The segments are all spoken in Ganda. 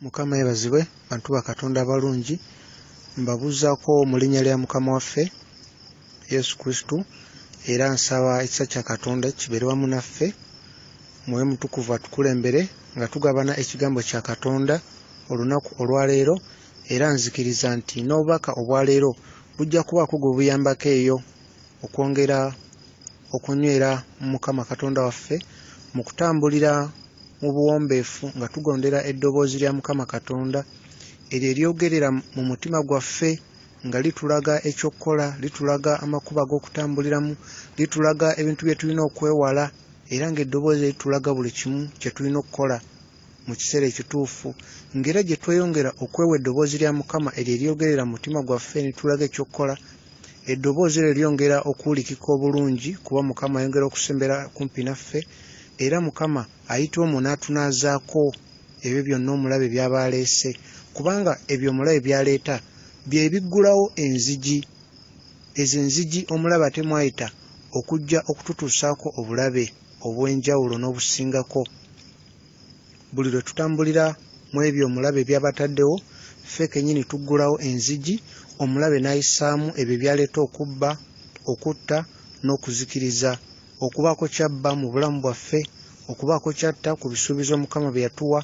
Mukama yeebazibwe bantu ba Katonda abalungi, mbabuuzaako mu linnya lya Mukama waffe Yesu Kristo era nsaba ekisa kya Katonda kibeere wamu naffe, Mwoyo Mutukuvu atukulembere nga tugabana ekigambo kya Katonda olunaku olwaleero era nzikiriza nti n'obubaka obwaleero bujja kubaako gwe buyambako eyo okwongera okunywera mu Mukama Katonda waffe mu kutambulira mu buwombeefu nga tugondera eddoboozi lya Mukama Katonda eryo eryogerera mu mutima gwaffe nga litulaga eky'okukola, litulaga amakubo ag'okutambuliramu, litulaga ebintu bye tulina okwewala era ng'eddoboozi litulaga buli kimu kye tulina okukola mu kiseera ekituufu. Ng'era gye tweyongera okwewa eddoboozi lya Mukama eryo eryogerera mu mutima gwaffe ne litulaga eky'okukola, eddoboozi eryo lyongera okuwulikika obulungi kuba Mukama ayongera okusembera kumpi naffe era Mukama ayita omwo n'atunaazaako ebyo byonna omulabe by'aba aleese, kubanga ebyo omulabe by'aleeta bye biggulawo enzigi. Ezo enzigi omulabe ate mw'ayita okujja okututuusaako obulabe obw'enjawulo n'obusingako. Buli lwe tutambulira mu ebyo omulabe by'aba ataddewo, ffe kennyini tuggulawo enzigi omulabe n'ayisaamu ebyo by'aleeta okubba, okutta n'okuzikiriza, okubaako ky'abba mu bulamu bwaffe, okubaako ky'atta ku bisuubizo Mukama bye yatuwa,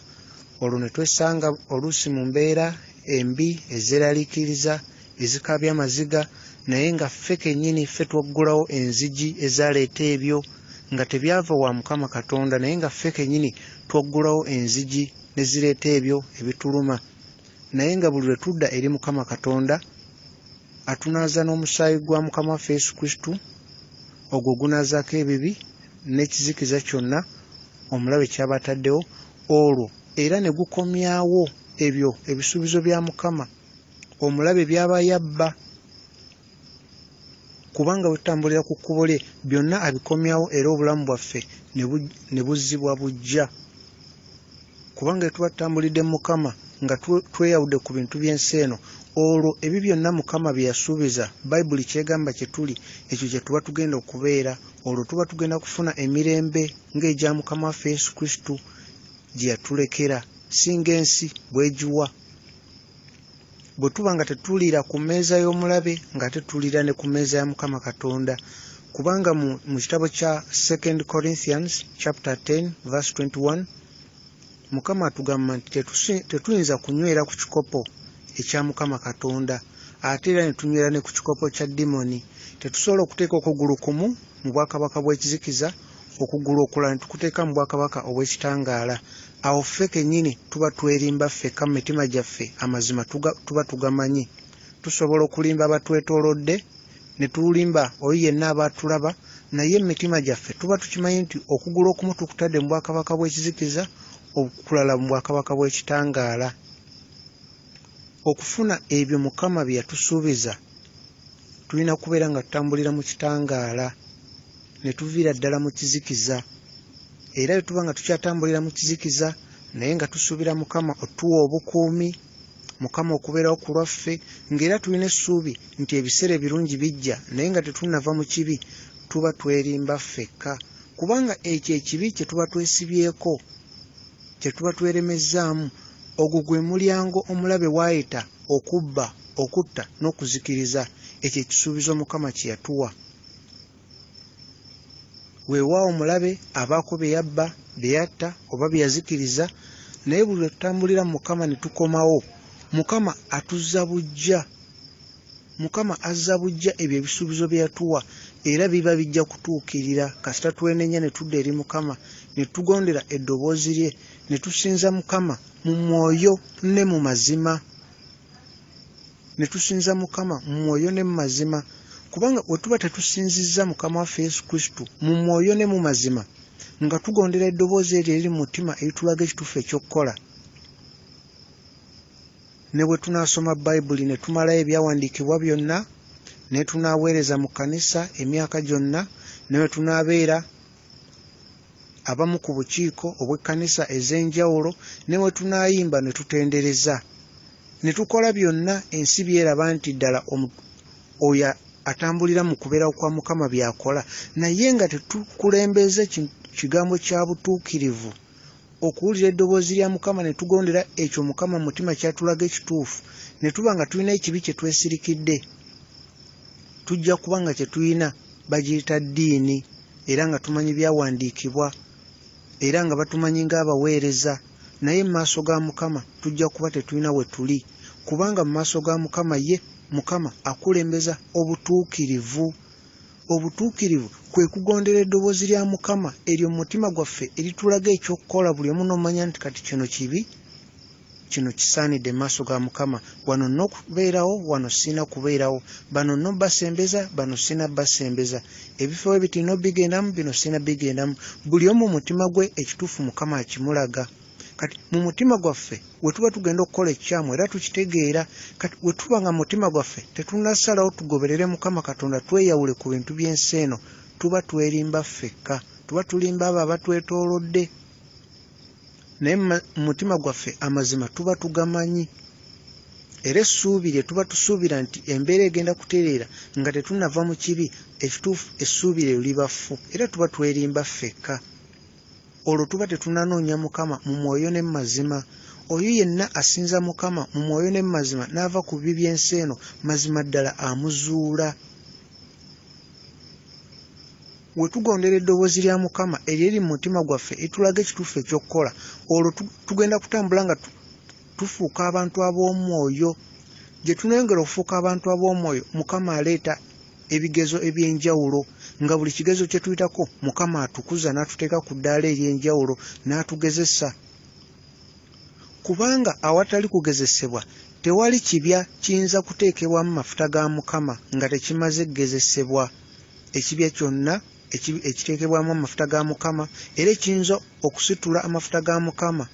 olwo ne twesanga oluusi mu mbeera embi ezeeraliikiriza, ezikaabya amaziga, naye nga ffe kennyini ffe twaggulawo enzigi ezaaleeta ebyo nga tebyava wa Mukama Katonda, naye nga ffe kennyini twaggulawo enzigi ne zireeta ebyo ebituluma. Naye nga buli lwe tudda eri Mukama Katonda atunaaza n'omusaayi gwa Mukama waffe Yesu Kristo, ogwo ogunaazaako ebibi n'ekizikiza kyonna omulabe ky'aba ataddewo, olwo era ne gukomyawo ebyo ebisuubizo bya Mukama omulabe by'aba yabba, kubanga bwe tutambulira ku kkubo lye byonna abikomyawo era obulamu bwaffe ne buzzibwa buggya. Kubanga tuba tutambulidde mu Mukama nga tweyawudde ku bintu by'ensi eno, olwo ebyo byonna Mukama bye yasuubiza, Bayibuli ky'egamba kye tuli, ekyo kye tuba tugenda okubeera. Olwo tuba tugenda kufuna emirembe ng'egya Mukama waffe Yesu Kristo gye yatulekera, si ng'ensi bw'egiwa. Bwe tuba nga tetuliira ku mmeeza y'omulabe, ng'ate tuliira ne ku mmeeza ya Mukama Katonda. Kubanga mu kitabo kya 2 Corinthians chapter 10 verse 21, Mukama atugamba nti tetuyinza kunywera ku kikopo ekya Mukama Katonda, ate era ne tunywera ne ku kikopo kya dimoni. Tetusobola okuteeka okugulu kumu mu bwakabaka bw'ekizikiza, okugulu okulala ne tukuteeka mu bwakabaka obw'ekitangaala. Awo ffe kennyini tuba twerimba ffekka mu mitima gyaffe, amazima tuba tugamanyi. Tusobola okulimba abatwetoolodde, ne tulimba oyo yenna aba atulaba, naye mu mitima gyaffe tuba tukimanyi nti okugulu okumu tukutadde mu bwakabaka bw'ekizikiza, okulala mu bwakabaka bw'ekitangaala. Okufuna ebyo Mukama bye yatusuubiza, tulina kubeera nga tutambulira mu kitangaala, ne tuviira ddala mu kizikiza. Era bwe tuba nga tukyatambulira mu kizikiza, naye nga tusuubira Mukama otuwa obukuumi, Mukama okubeerawo ku lwaffe, ng'era tulina essuubi nti ebiseera ebirungi bijja, naye nga tetunnava mu kibi, tuba twerimba ffekka. Kubanga ekyo ekibi kye tuba twesibyeko, kye tuba tweremezzaamu, ogwo gwe mulyango omulabe w'ayita okubba, okutta n'okuzikiriza ekyo ekisuubizo Mukama kye yatuwa. Weewaawo omulabe abaako bye yabba, bye yatta oba bye yazikiriza, naye buli lwe tutambulira mu Mukama ne tukomawo, Mukama atuzza buggya. Mukama azza buggya ebyo ebisuubizo bye yatuwa era biba bijja kutuukirira kasita twenenya ne tudda eri Mukama, ne tugondera eddoboozi lye, ne tusinza Mukama mu mwoyo ne mu mazima. Ne tusinza Mukama mu mwoyo ne mu mazima. Kubanga bwe tuba tetusinzizza Mukama waffe Yesu Kristo mu mwoyo ne mu mazima, nga tugondera eddoboozi eryo eriri mu mutima eritulaga ekituufu eky'okukola, ne bwe tunaasoma Bayibuli ne tumalayo ebyawandiikibwa byonna, ne tunaaweereza mu kkanisa emyaka gyonna, ne bwe tunaabeera abamu ku bukiiko obw'ekkanisa ez'enjawulo, ne bwe tunaayimba ne tutendereza, ne tukola byonna ensi by'eraba nti ddala oyo atambulira mu kubeerawo kwa Mukama by'akola, naye nga tetukulembeze kigambo kya butuukirivu okuwulira eddoboozi lya Mukama ne tugondera ekyo Mukama mu mutima ky'atulaga ekituufu, ne tuba nga tulina ekibi kye twesirikidde, tujja kuba nga kye tulina bagiyita ddiini, era nga tumanyi byawandiikibwa, era nga batumanyi ng'abaweereza, naye mu maaso ga Mukama tujja kuba tetulina we tuli, kubanga mu maaso ga Mukama ye Mukama akulembeza obutuukirivu. Obutuukirivu kwe kugondera eddoboozi lya Mukama eryo mu mutima gwaffe eritulaga eky'okukola, buli omu n'omanya nti kati kino kibi, kino kisaanidde mu maaso ga Mukama, wano nina okubeerawo, wano sirina kubeerawo, bano nina obbasembeza, bano sirina bbasembeza, ebifo bwe biti nina obbigendamu, bino sirina bbigendamu. Buli omu mu mutima gwe ekituufu Mukama akimulaga. Kati mu mutima gwaffe we tuba tugenda okukola ekikyamu era tukitegeera. Kati we tuba nga mu mutima gwaffe tetunnasalawo tugoberere Mukama Katonda tweyawule ku bintu by'ensi eno, tuba twerimba ffekka, tuba tulimba abo abatwetoolodde. Naye mu mutima gwaffe amazima tuba tugamanyi, era essuubi lye tuba tusuubira nti embeera egenda kutereera nga tetunnava mu kibi, ekituufu essuubi eryo liba ffu, era tuba twerimba ffekka. Olwo tuba tetunnanoonya Mukama mu mwoyo ne mu mazima. Oyo yenna asinza Mukama mu mwoyo ne mu mazima n'ava ku bibi by'ensi eno, mazima ddala amuzuula. We tugondera eddoboozi lya Mukama eryo eriri mu mutima gwaffe eritulaga ekituufu eky'okukola, olwo tugenda kutambula nga tufuuka abantu ab'omwoyo. Gye tunaayongera okufuuka abantu ab'omwoyo, Mukama aleeta ebigezo eby'enjawulo, nga buli kigezo kye tuyitako Mukama atukuza n'atuteeka ku ddaala ery'enjawulo n'atugezesa. Kubanga awatali kugezesebwa tewali kibya kiyinza kuteekebwamu mafuta ga Mukama nga tekimaze kugezesebwa. Ekibya kyonna ekiteekebwamu amafuta ga Mukama era ekiyinza okusitula amafuta ga Mukama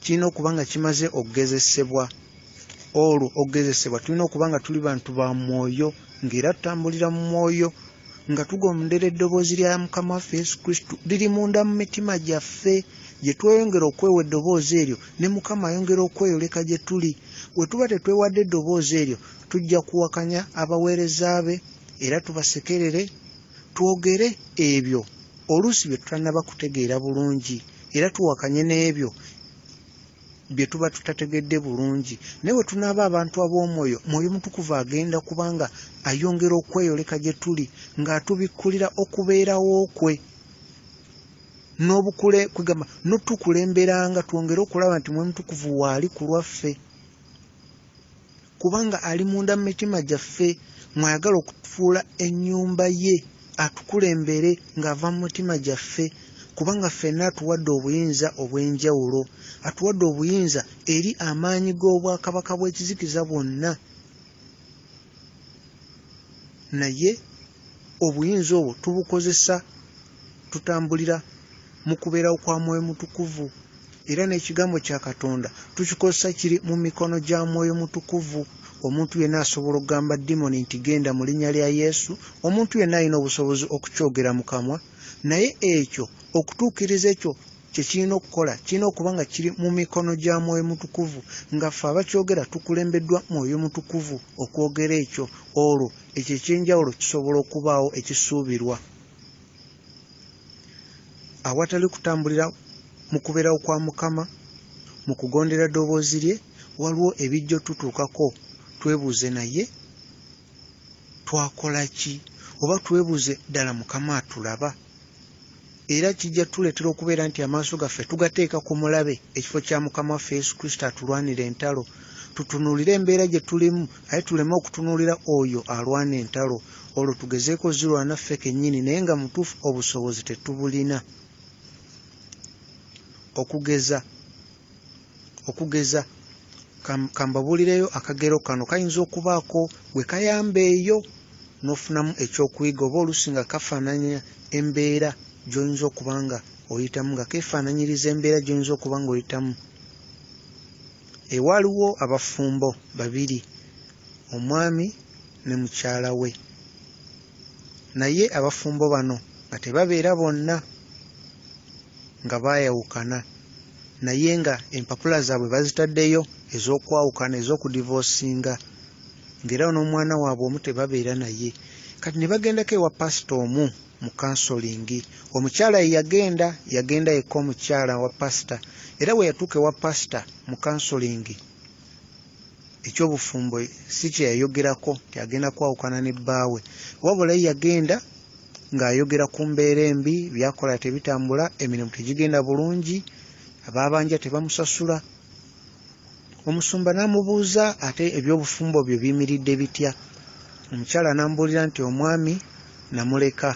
kirina okuba nga kimaze okugezesebwa. Olwo okugezesebwa tulina okuba nga tuli bantu ba mwoyo, ng'era tutambulira mu mwoyo, nga tugondera eddoboozi lya Mukama waffe Yesu Kristo liri munda mu mitima gyaffe. Gye tweyongera okwewa eddoboozi eryo, ne Mukama ayongera okweyoleka gye tuli. We tuba tetwewadde eddoboozi eryo, tujja kuwakanya abaweereza be era tubasekerere, twogere ebyo oluusi bye tutannaba kutegeera bulungi, era tuwakanye n'ebyo bye tuba tutategedde bulungi. Naye bwe tunaaba abantu ab'omwoyo, Mwoyo Mutukuvu agenda kubanga ayongera okweyoleka gye tuli, ng'atubikkulira okubeerawo kwe n'obukule, kwegamba n'otukulemberanga twongere okulaba nti Mwoyo Mutukuvu waali ku lwaffe, kubanga ali munda mu mitima gyaffe, mw'ayagala okufuula ennyumba ye, atukulembere ng'ava mu mitima gyaffe, kubanga ffenna atuwadde obuyinza obw'enjawulo, atuwadde obuyinza eri amaanyi g'obwakabaka bw'ekizikiza bwonna. Naye obuyinza obwo tubukozesa, tutambulira mu kubeerawo kwa Mwoyo Mutukuvu, era n'ekigambo kya Katonda tukikozesa kiri mu mikono gya Mwoyo Mutukuvu. Omuntu yenna asobola okugamba dimoni nti genda mu linnya lya Yesu, omuntu yenna alina obusobozi okukyogera mu kamwa, naye ekyo okutuukiriza ekyo kye kirina okukola kirina okuba nga kiri mu mikono gya Mwoyo Mutukuvu, nga ffe abakyogera tukulembeddwa Mwoyo Mutukuvu okwogera ekyo. Olwo ekyo eky'enjawulo kisobola okubaawo ekisuubirwa. Awatali kutambulira mu kubeerawo kwa Mukama, mu kugondera ddoboozi lye, waliwo ebijja otutuukako twebuuze naye twakola ki, oba twebuuze ddala Mukama atulaba. Era kijja tuleetera okubeera nti amaaso gaffe tugateeka ku mulabe, ekifo kya Mukama waffe Yesu Kristo atulwanira entalo. Tutunuulire embeera gye tulimu, aye tuleme okutunuulira oyo alwana entalo. Olwo tugezeeko ozirwana ffe kennyini, naye nga mutuufu obusobozi tetubulina. Okugeza kambabuulireyo akagero kano kayinza okubaako gwe kayamba eyo n'ofunamu ekyokuyiga, oba oluusi nga kafaananya embeera gy'oyinza okuba nga oyitamu, nga keefaananyiriza embeera gy'oyinza okuba nga oyitamu. Waaliwo abafumbo babiri, omwami ne mukyala we, naye abafumbo bano nga tebabeera bonna, nga baayawukana, naye nga empapula zaabwe bazitaddeyo ez'okwawukana, ez'okudivoosinga, ng'era n'omwana waabwe omu tebabeera naye. Kati ne bagendako ewa paasita omu mu counseling. Omukyala ye yagenda, yagenda yekka omukyala wa pasita, era bwe yatuuka ewa pasita mu counseling, eky'obufumbo si kye yayogerako nti agenda kwawukana ne bbaawe, wabula ye yagenda ng'ayogera ku mbeera embi, by'akola tebitambula, emirimu tegigenda bulungi, abaabanja tebamusasula. Omusumba n'amubuuza ate eby'obufumbo byo biyimiridde bitya? Omukyala n'amubuulira nti omwami namuleka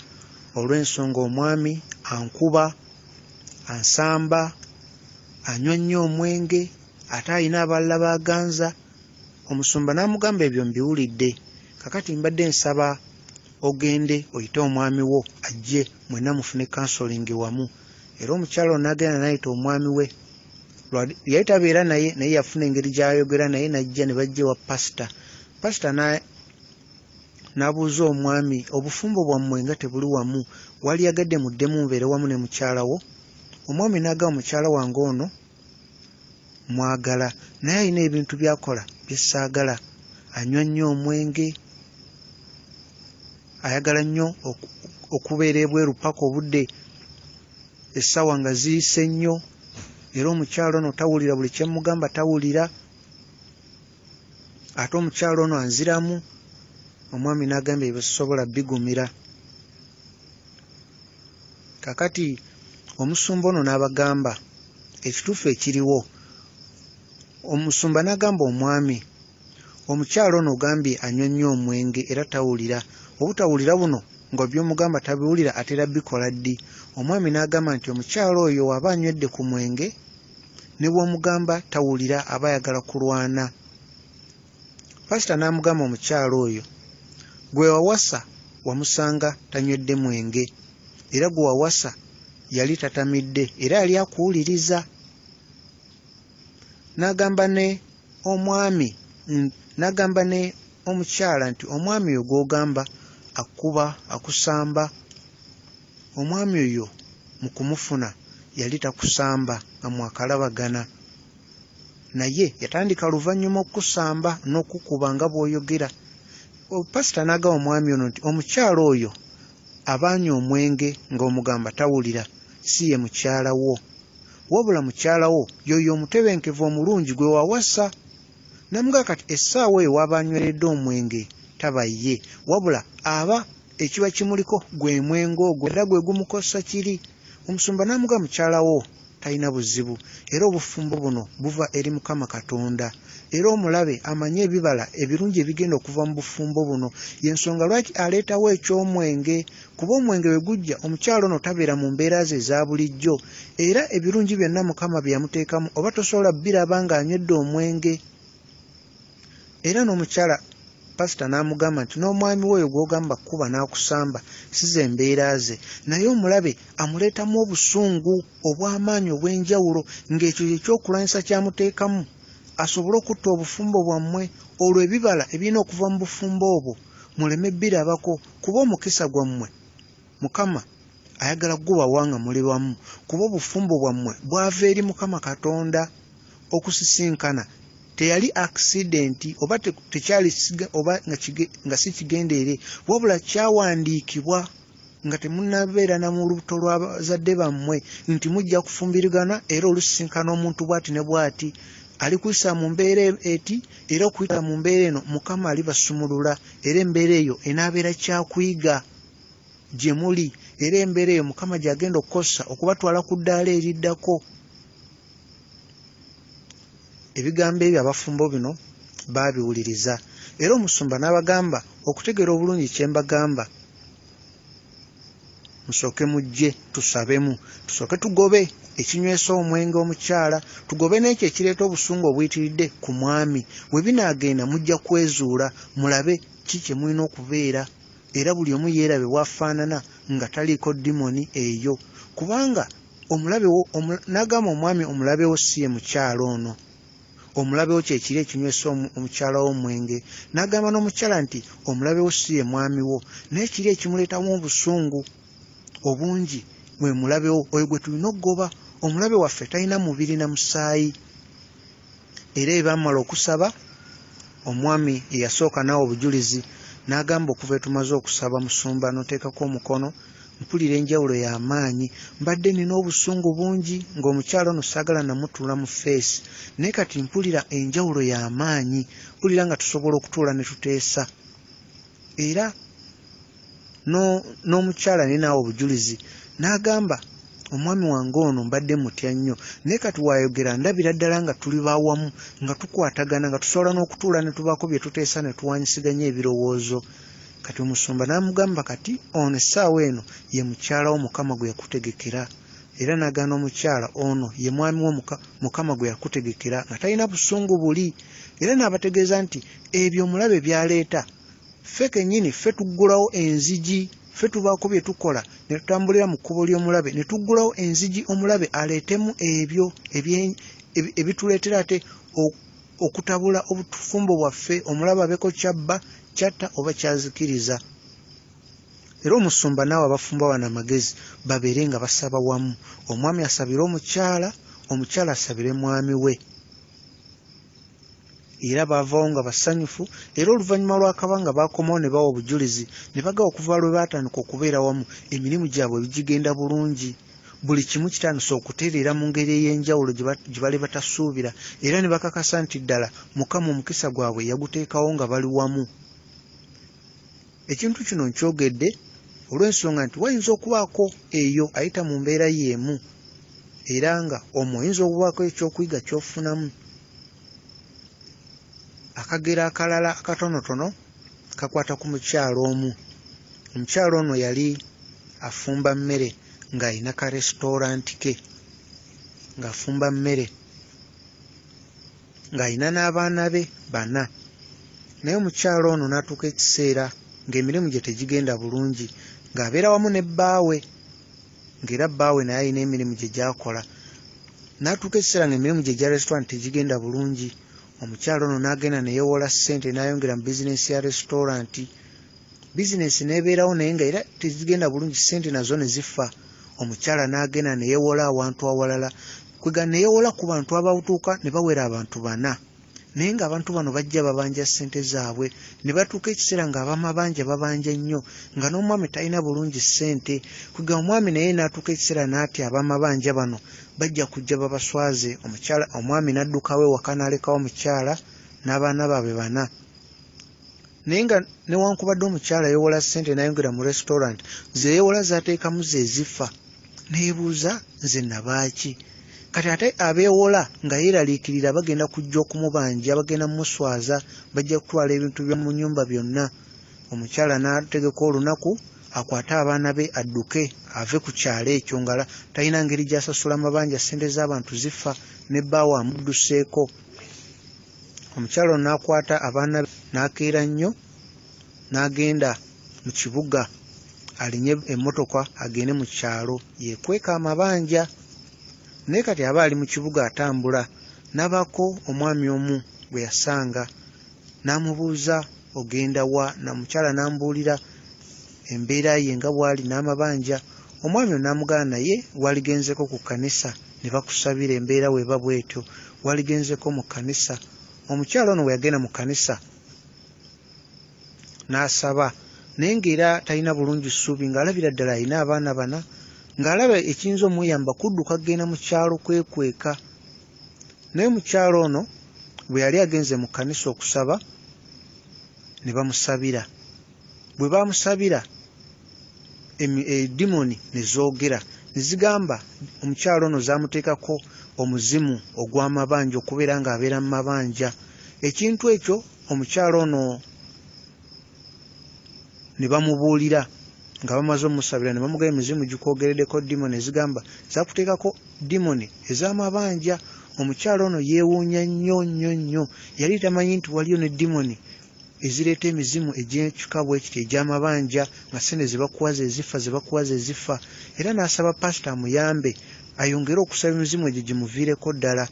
olw'ensonga omwami ankuba, ansamba, anywa nnyo omwenge, ate alina abalala b'aganza. Omusumba n'amugamba ebyo mbiwulidde, kaakati mbadde nsaba ogende oyite omwami wo ajje mwenna mufune counseling wamu. Era omukyala ono n'agenda n'ayita omwami we, yali tabeera naye, naye yafuna engeri gy'ayogera naye n'ajja ne bajja ewa pasita. Pasita n'abuuza omwami, obufumbo bwammwe nga tebuli wamu, waliyagadde muddemu mubeere wamu ne mukyala wo? Omwami n'agamba mukyala wange ono mwagala, naye alina ebintu by'akola bye ssaagala. Anywa nnyo omwenge, ayagala nnyo okubeera ebweru paka obudde essaawa nga ziyise nnyo, era omukyala ono tawulira buli kye mmugamba tawulira, ate omukyala ono anziramu. Omwami n'agamba ebyo sisobola bigumira. Kaakati omusumba ono n'abagamba ekituufu ekiriwo. Omusumba n'agamba omwami, omukyala ono ogambye anywa nnyo omwenge era tawulira, obutawulira buno nga by'omugamba tabiwulira atera bikola ddi? Omwami n'agamba nti omukyala oyo w'aba anywedde ku mwenge ne bw'omugamba tawulira, aba ayagala kulwana. Pasita n'amugamba omukyala oyo gwe wawasa wamusanga tanywedde mwenge, era gwe wawasa yali tatamidde, era yali akuwuliriza. N'agamba ne omwami, n'agamba ne omukyala nti omwami oyo gw'ogamba akuba, akusamba, omwami oyo mu kumufuna yali takusamba nga mwakalabagana, naye yatandika luvannyuma okukusamba n'okukuba nga bw'oyogera. Pasita n'agamba omwami ono nti omukyala oyo abaanywa omwenge ng'omugamba tawulira, si ye mukyala wo, wabula mukyala wo y'oyo omutebenkevu omulungi gwe wawasa. N'amugamba kati essaawa eyo w'aba anyweredde omwenge taba ye, wabula aba ekiba kimuliko gwe mwenge ogwo era gwe gumukosa kiri. Omusumba n'amugamba mukyala wo talina buzibu, era obufumbo buno buva eri Mukama Katonda, era omulabe amanye ebibala ebirungi ebigenda okuva mu bufumbo buno. Y'ensonga lwaki aleetawo eky'omwenge, kuba omwenge bwe gujja omukyala ono tabeera mu mbeera ze eza bulijjo, era ebirungi byonna Mukama bye yamuteekamu oba tosobola biraba ng'anywedde omwenge. Era n'omukyala pasita n'amugamba nti n'omwami we oyo gw'ogamba kkuba n'akusamba si ze mbeera ze, naye omulabe amuleetamu obusungu obw'amaanyi obw'enjawulo ng'ekyo kye kyokulwanyisa ky'amuteekamu asobole okutta obufumbo bwammwe, olwo ebibala ebirina okuva mu bufumbo obwo muleme birabako, kuba omukisa gwammwe Mukama ayagala gubawa nga muli wamu, kuba obufumbo bwammwe bwava eri Mukama Katonda. Okusisinkana teyali accident oba tekyali oba nga si kigenderere, wabula kyawandiikibwa nga temunnabeera na mu lubuto lw'abazadde bammwe nti mujja kufumbirigana, era olusisinkana omuntu bw'ati ne bw'ati alikuyisa mu mbeera eti, era okuyita mu mbeera eno Mukama alibasumulula, era embeera eyo enaabeera kyakuyiga gye muli, era embeera eyo Mukama gy'agenda okukozesa okubatwala ku ddaala eriddako. Ebigambo ebyo abafumbo bino baabiwuliriza, era omusumba n'abagamba okutegeera obulungi kye mbagamba, musooke mujje tusabemu, tusooke tugobe ekinywesa omwenge omukyala, tugobe n'ekyo ekireeta obusungu obuyitiridde ku mwami. Bwe binaagenda mujja kwezuula mulabe ki kye mulina okubeera, era buli omu yeerabe bw'afaanana nga taliiko dimoni eyo, kubanga omulabe wo n'agamba omwami omulabe wo si ye mukyala ono, omulabe wo kye kiri ekinywesa omukyala wo omwenge. N'agamba n'omukyala nti omulabe wo si ye mwami wo, naye kiri ekimuleetamu obusungu obungi mwe mulabe wo, oyo gwe tulina okugoba. Omulabe waffe talina mubiri na musaayi. Era bwe baamala okusaba, omwami eyasooka n'awa obujulizi n'agamba okuva lwe tumaze okusaba musumba n'oteekako omukono, Mpulira enjawulo ya maanyi. Mbadde nina obusungu bungi ng'omukyala ono saagala namutuula mu ffeesi, naye kati mpulira enjawulo ya maanyi, mpulira nga tusobola okutuula ne tuteesa. Era n'omukyala naye n'awa obujulizi n'agamba, omwami wange ono mbadde mutya nnyo, naye kati waayogera ndabira ddala nga tuli ba wamu, nga tukwatagana, nga tusobola n'okutuula ne tubaako bye tuteesa ne tuwaanyisiganya ebirowoozo. Kati omusumba n'amugamba, kati ono essaawa eno ye mukyala wo Mukama gwe yakutegekera. Era n'agaana omukyala ono ye mwami wo Mukama gwe yakutegekera, nga talina busungu buli. Era n'abategeeza nti ebyo omulabe by'aleeta, ffe kennyini ffe tuggulawo enzigi, ffe tubaako bye tukola ne tutambulira mu kkubo ly'omulabe, ne tuggulawo enzigi omulabe aleetemu ebyo ebituleetera ate okutabula obufumbo bwaffe, omulabe abeeko ky'abba, ky'atta oba ky'azikiriza. Era omusumba n'awa abafumbo bano amagezi babeere nga basaba wamu, omwami asabire omukyala, omukyala asabire mwami we. Era baavaawo nga basanyufu, era oluvannyuma lw'akabanga baakomawo ne bawa obujulizi ne bagaba okuva lwe baatandika okubeera wamu emirimu gyabwe gigenda bulungi, buli kimu kitandise okutereera mu ngeri ey'enjawulo gye bali batasuubira, era ne bakakasa nti ddala Mukama omukisa gwabwe yaguteekawo nga bali wamu. Ekintu kino nkyogedde olw'ensonga nti wayinza okubaako eyo ayita mu mbeera y'emu, era nga omwo oyinza okubaako ekyokuyiga ky'ofunamu. Akagero akalala akatonotono kakwata ku mukyala omu. Omukyala ono yali afumba mmere ng'alina ka restaurant ke, ng'afumba mmere ng'alina n'abaana be bana. Naye omukyala ono n'atuuka ekiseera ng'emirimu gye tegigenda bulungi, ng'abeera wamu ne bbaawe, ng'era bbaawe naye alina emirimu gye gy'akola. N'atuuka ekiseera ng'emirimu gye egya restaurant tegigenda bulungi. Omukyala ono n'agenda ne yeewola ssente n'ayongera mu bizinensi ya restaurant. Bizinensi n'ebeerawo naye nga era tezigenda bulungi, ssente nazo ne zifa. Omukyala n'agenda ne yeewola awantu awalala, kwegamba ne yeewola ku bantu abatuuka ne bawera abantu bana. Naye ng'abantu bano bajja babanja ssente zaabwe, ne batuuka ekiseera ng'abamabanja babanja nnyo, nga n'omwami talina bulungi ssente. Kwegamba omwami naye n'atuuka ekiseera n'atya abamabanja bano bajja kujja babaswaze. Omukyala omwami n'addukawo ewaka n'alekawo omukyala n'abaana baabwe bana. Naye nga newankubadde omukyala yeewola ssente n'ayongera mu restaurant, ze yeewola z'ateekamu ze zifa. Neebuuza nze nabaaki? Kati ate abeewola nga yeeraliikirira bagenda kujja okumubanja, bagenda mmuswaza, bajja kutwala ebintu by'omu nnyumba byonna. Omukyala n'ategeka olunaku akwate abaana be adduke ave ku kyalo ekyo nga talina ngeri gy'asasula mabanja, ssente z'abantu zifa ne bbaawe amudduseeko. Omukyala ono n'akwata abaana be n'akeera nnyo n'agenda mu kibuga alinye emmotoka agende mu kyalo yeekweke amabanja. Naye kati aba ali mu kibuga atambula n'abaako omwami omu gwe yasanga n'amubuuza ogenda wa? Omukyala n'amubuulira embeera ye nga bw'ali n'amabanja. Omwami ono n'amugamba naye waligenzeko ku kkanisa ne bakusabira embeera bw'eba bw'etyo, waligenzeko mu kkanisa. Omukyala ono bwe yagenda mu kkanisa n'asaba, naye ng'era talina bulungi ssuubi, ng'alabira ddala alina abaana bana, ng'alaba ekiyinza omuyamba kudduka kugenda mu kyalo kwekweka. Naye omukyala ono bwe yali agenze mu kkanisa okusaba ne bamusabira. Bwe baamusabira eddimoni ne zoogera ne zigamba omukyala ono zaamuteekako omuzimu ogw'amabanja okubeera ng'abeera mu mabanja. Ekintu ekyo omukyala ono ne bamubuulira nga bamaze omusabira ne bamugamba emizimu gikwogereddeko ddimoni, ne zigamba zaakuteekako ddimoni ez'amabanja. Omukyala ono yeewuunya nnyo nnyo nnyo, yali tamanyi nti waliyo ne ddimoni ezireeta emizimu egy'ekika bwe kiti egy'amabanja, nga ssente ze bakuwa ze zifa, ze bakuwa ze zifa. Era n'asaba paasita amuyambe ayongere okusaba emizimu egyo gimuviireko ddala.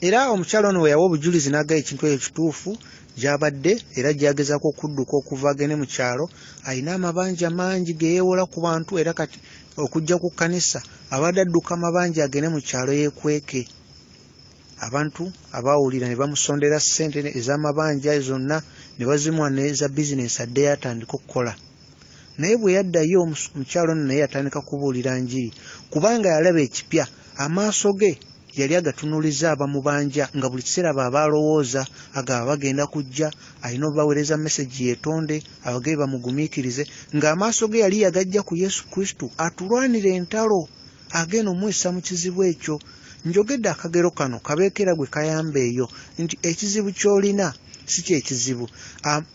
Era omukyala ono bwe yawa obujulizi n'agamba ekintu ekyo kituufu gy'abadde era gy'agezaako okudduka okuva agende mu kyalo, alina amabanja mangi ge yeewola ku bantu, era kati okujja ku kkanisa abadde adduka amabanja agende mu kyalo yeekweke. Abantu abaawulira ne bamusondera ssente ez'amabanja zonna ne bazimuwa n'eza bizinensi addeyo atandike okukola. Naye bwe yaddayo omukyala ono naye yatandika kubuulira njiri, kubanga yalaba ekipya. Amaaso ge yali agatunuuliza abamubanja, nga buli kiseera bw'aba alowooza agaba bagenda kujja, alina obaweereza mesegi yeetonde, abagabe bamugumiikirize, ng'amaaso ge yali yagajja ku Yesu Kristo atulwanira entalo agenda omuyisa mu kizibu ekyo. Njogedde akagero kano kabeeko era gwe kayamba eyo nti ekizibu ky'olina si kye kizibu,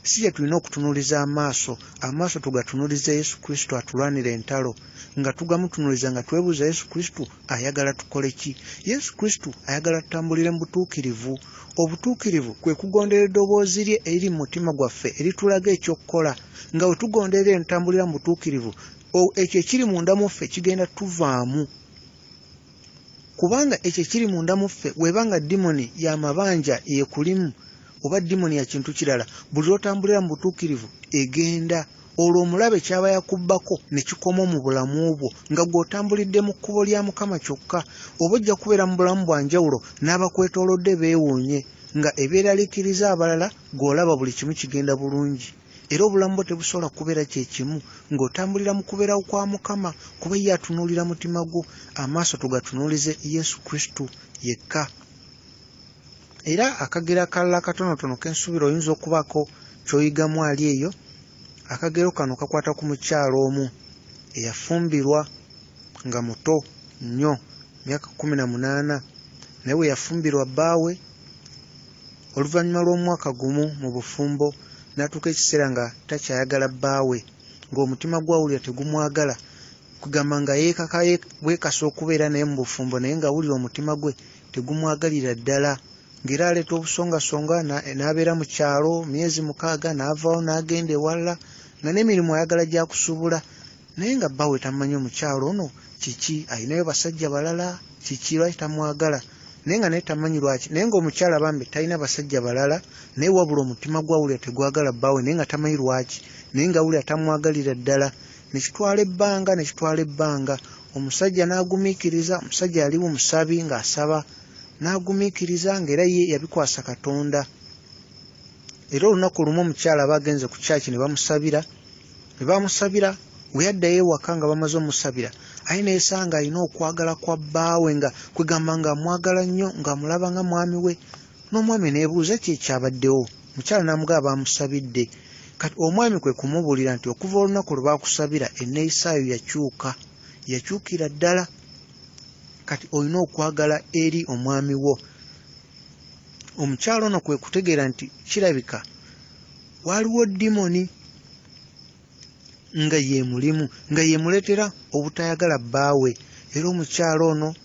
si kye tulina okutunuuliza amaaso. Amaaso tugatunuulize Yesu Kristo atulwanira entalo, nga tugamutunuuliza nga twebuuza Yesu Kristo ayagala tukole ki. Yesu Kristo ayagala tutambulire mu butuukirivu. Obutuukirivu kwe kugondera eddoboozi lye eriri mu mutima gwaffe eritulaga ekyokukola. Nga bwe tugondera entambulira mu butuukirivu, ekyo ekiri munda mu ffe kigenda tuvaamu. Kubanga ekyo ekiri munda mu ffe bw'eba nga dimoni y'amabanja yekulimu oba dimoni ya kintu kirala, buli lw'otambulira mu butuukirivu egenda. Olwo omulabe ky'aba yakubbako ne kikoma mu bulamu bwo, nga gw'otambulidde mu kkubo lya Mukama kyokka, oba ojja kubeera mu bulamu bwa njawulo n'abakwetoolodde beewuunye, nga ebyeraliikiriza abalala gw'olaba buli kimu kigenda bulungi. Era obulamu bwo tebusobola kubeera kye kimu ng'otambulira mu kubeerawo kwa Mukama, kuba ye atunuulira mutima gwo. Amaaso tugatunuulize Yesu Kristo yekka. Era akagero akalala akatonotono ke nsuubira oyinza okubaako ky'oyigamu ali eyo. Akagero kano kakwata ku mukyala omu eyafumbirwa nga muto nnyo, myaka 18, naye bwe yafumbirwa bbaawe, oluvannyuma lw'omwaka gumu mu bufumbo n'atuuka ekiseera nga takyayagala bbaawe, ng'omutima gw'awulira tegumwagala, kugamba nga yeekaka bwekasa okubeera naye mu bufumbo, naye ng'awulira omutima gwe tegumwagalira ddala, ng'era aleeta obusongasonga n'abeera mu kyalo myezi 6 n'avaawo n'agenda ewalala, nga n'emirimu ayagala gya kusuubula, naye nga bbaawe tamanyi omukyalo ono kiki, alinayo basajja balala kiki, lwaki tamwagala, naye nga naye tamanyi lwaki, naye ng'omukyala bambi talina basajja balala, naye wabula omutima gw'awulira tegwagala bbaawe, naye nga tamanyi lwaki, naye ng'awulira tamwagalira ddala. Ne kitwala ebbanga, ne kitwala ebbanga, omusajja n'agumiikiriza. Omusajja yaliwo musabi ng'asaba, n'agumiikiriza ng'era ye yabikwasa Katonda. Era olunaku lumu omukyala aba agenze ku kyaki ne bamusabira, ne bamusabira, we yaddayo ewaka nga bamaze omusabira, aye neesanga alina okwagala kwa bbaawe, nga kwegamba ng'amwagala nnyo, ng'amulaba nga mwami we. N'omwami neebuuza ki ekyabaddewo, omukyala n'amugamba baamusabidde. Kati omwami kwe kumubuulira nti okuva olunaku lwe baakusabira enneeyisaayo yakyuka, yakyukira ddala. Kati olina okwagala eri omwami wo. Omukyala ono kwe kutegeera nti kirabika waaliwo dimoni nga ye mulimu, nga ye muleetera obutayagala bbaawe. Era omukyala ono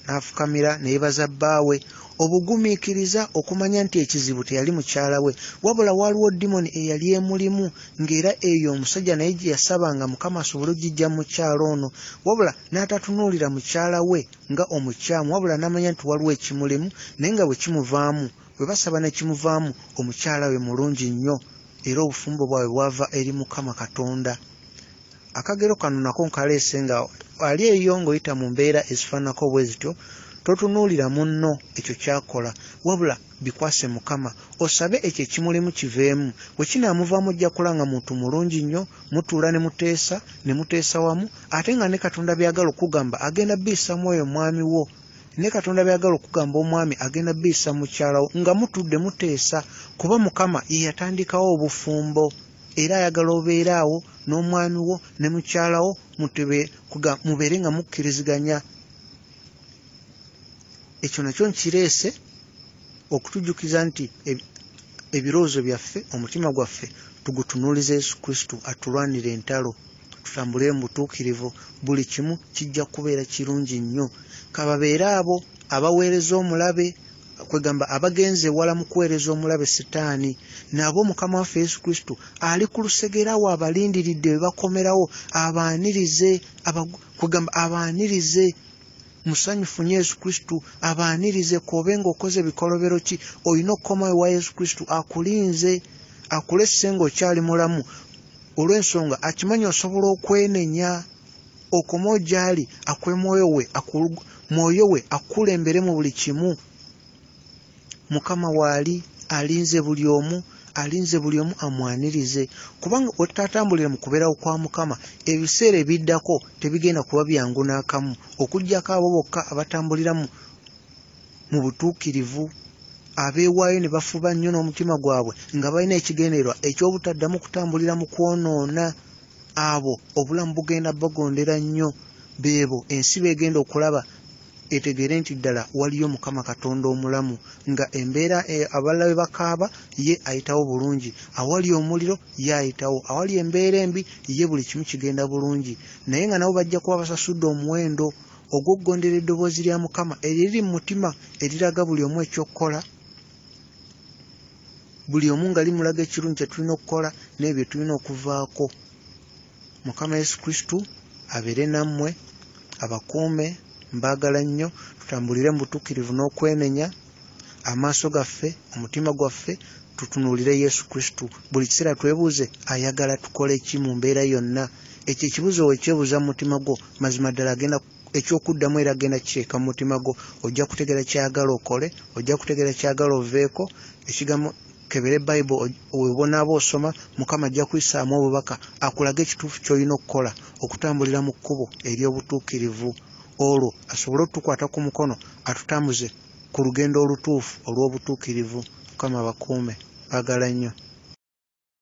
n'afukamira ne yeebaza bbaawe obugumiikiriza okumanya nti ekizibu teyali mukyala we, wabula waaliwo dimoni eyali emulimu, ng'era eyo omusajja naye gye yasabanga Mukama asobole okugijja mu mukyala ono, wabula n'atatunuulira mukyala we nga omukyamu, wabula n'amanya nti waliwo ekimulimu, naye nga bwe kimuvaamu, bwe basaba ne kimuvaamu, omukyala we mulungi nnyo, era obufumbo bwabwe bwava eri Mukama Katonda. Akagero kano nako nkaleese nga ali eyo ng'oyita mu mbeera ezifaananako bwe zityo, totunuulira munno ekyo ky'akola, wabula bikwase Mukama, osabe ekyo ekimulimu kiveemu. Bwe kinaamuvaamu ojja kulaba nga muntu mulungi nnyo, mutuula ne muteesa, ne muteesa wamu, ate nga ne Katonda by'ayagala okugamba agenda biyisa mu oyo mwami wo, ne Katonda by'ayagala okugamba omwami agenda biyisa mukyala wo, nga mutudde muteesa, kuba Mukama ye yatandikawo obufumbo. Era ayagala obeere awo n'omwami wo ne mukyala wo, mubeere nga mukkiriziganya. Ekyo nakyo nkireese okutujjukiza nti ebirowoozo byaffe, omutima gwaffe tugutunuulize Yesu Kristo atulwanire entalo, tutambulire mu butuukirivu, buli kimu kijja kubeera kirungi nnyo. Ka babeere abo abaweereza omulabe, kwegamba abagenze ewala mu kuweereza omulabe Sitaani, nabo Mukama waffe Yesu Kristo ali ku lusegere awo abalindiridde we bakomerawo, abaanirize, kwegamba abaanirize. Musanyufu nnyo Yesu Kristo abaanirize. K'obe ng'okoze bikolobero ki, olina okukomawo ewa Yesu Kristo akulinze, akulesse ng'okyali mulamu, olw'ensonga akimanyi osobola okwenenya, okomewo gy'ali, akuwe mwoyo we akukulembere mu buli kimu. Mukama waali alinze buli omu Alinze buli omu amwanirize, kubanga wetutatambulira mu kubeerawo kwa Mukama, ebiseera ebiddako tebigenda kuba byangu n'akamu, okuggyako abo bokka abatambulira mu butuukirivu, abeewaayo ne bafuba nnyo n'omutima gwabwe nga balina ekigendererwa eky'obutaddamu kutambulira mu kwonoona. Abo obulamu bugenda bagondera nnyo, beebo ensi beegenda okulaba etegeere nti ddala waliyo Mukama Katonda omulamu, nga embeera abalala bwe bakaaba ye ayitawo bulungi, awali omuliro ye ayitawo, awali embeera embi ye buli kimu kigenda bulungi. Naye nga nabo bajja kuba basasudde omuwendo ogw'okugondera eddoboozi lya Mukama eriri mu mutima eriraga buli omu eky'okukola, buli omu nga limulaga ekirungi kye tulina okukola n'ebyo tulina okuvaako. Mukama Yesu Kristo abeere nammwe, abakuume. Mbaagala nnyo. Tutambulire mu butuukirivu n'okwenenya. Amaaso gaffe, omutima gwaffe tutunuulire Yesu Kristo. Buli kiseera twebuuze ayagala tukole ki mu mbeera yonna. Ekyo ekibuuzo wekyebuuza mu mutima gwo, mazima ddala agenda ekyokuddamu era agenda kukiteeka mu mutima gwo. Ojja kutegeera ky'ayagala okole, ojja kutegeera ky'ayagala oveeko. Ekigambo kebere Bayibuli obonaaba osoma, Mukama ajja kuyisaamu obubaka akulage ekituufu ky'olina okukola okutambulira mu kkubo ery'obutuukirivu, olwo asobole otukwata ku mukono atutambuze ku lugendo olutuufu olw'obutuukirivu. Mukama abakuume. Mbaagala nnyo.